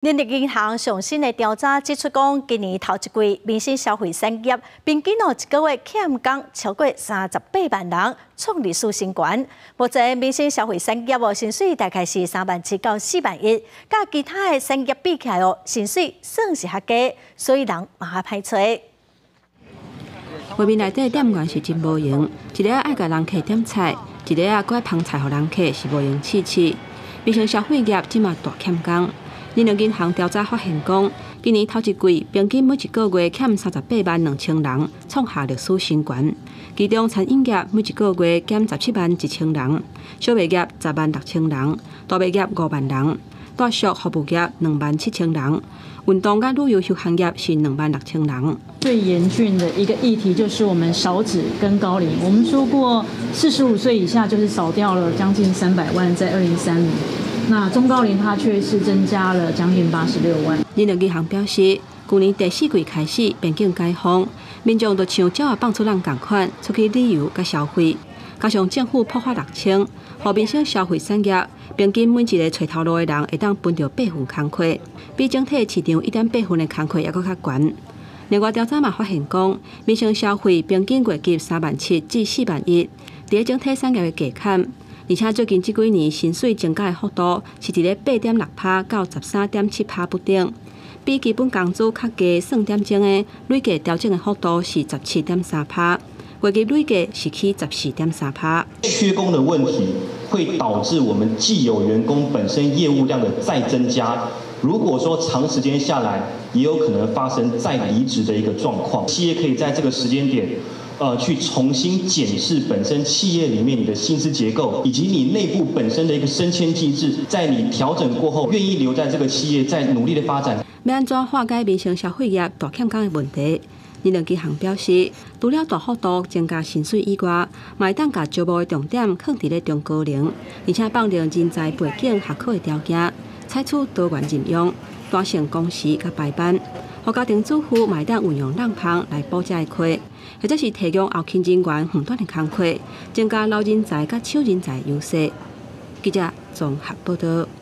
人力銀行上新的調查指出，講今年頭一季民生消費產業平均哦一個月欠工超過38萬人，創歷史新高。目前民生消費產業哦薪水大概是3萬7到4萬1，佮其他的產業比起來哦，薪水算是較低，所以人嘛較歹揣。畫面內底店員是真無閒，一个愛共人客點菜，一个啊閣愛捧菜予人客，是無閒試試。民生消費業這馬大欠工。人力銀行調查發現，講今年頭一季平均每一個月欠38萬2千人，創下歷史新高。其中餐飲業每一個月減17萬1千人，小微業10萬6千人，大賣業5萬人，住宿服務業2萬7千人，運動佮旅遊休閒業是2萬6千人。最嚴峻的一個議題就是我們少子跟高齡。我們說過，45歲以下就是少掉了將近300萬，在2030。那中高齡它卻是增加了將近86萬。人力銀行表示，舊年第四季開始邊境解封，民眾就像鳥仔放出籠仝款出去旅遊佮消費，加上政府普發6000，予民生消費產業平均每一个揣頭路的人會當分著八份工課，比整體市場1.8份的工課猶閣較懸。另外調查嘛發現講，民生消費平均月入3萬7至4萬1，佇整體產業的加減。而且最近這幾年薪水增加的幅度是佇咧8.6%到13.7%不等，比基本工資較低算點鐘的累計調整的幅度是17.3%，月入累計是起14.3%。缺工的問題會導致我們既有員工本身業務量的再增加，如果說長時間下來，也有可能發生再離職的一個狀況。企業可以在這個時間點，去重新檢視本身企業裡面你的薪資結構，以及你內部本身的一個升遷機制，在你調整過後，願意留在這個企業，再努力的發展。欲按怎化解民生消費業大欠工的問題？人力銀行表示，除了大幅度增加薪水以外，嘛會當共招募的重點放佇咧中高齡，而且放寬人才背景學科的條件，採取多元任用、彈性工時佮排班，予家庭主婦嘛會當運用籠芳來補這个缺，或者是提供後勤人員遠端的工課，增加留人才佮搶人才優勢。記者綜合報導。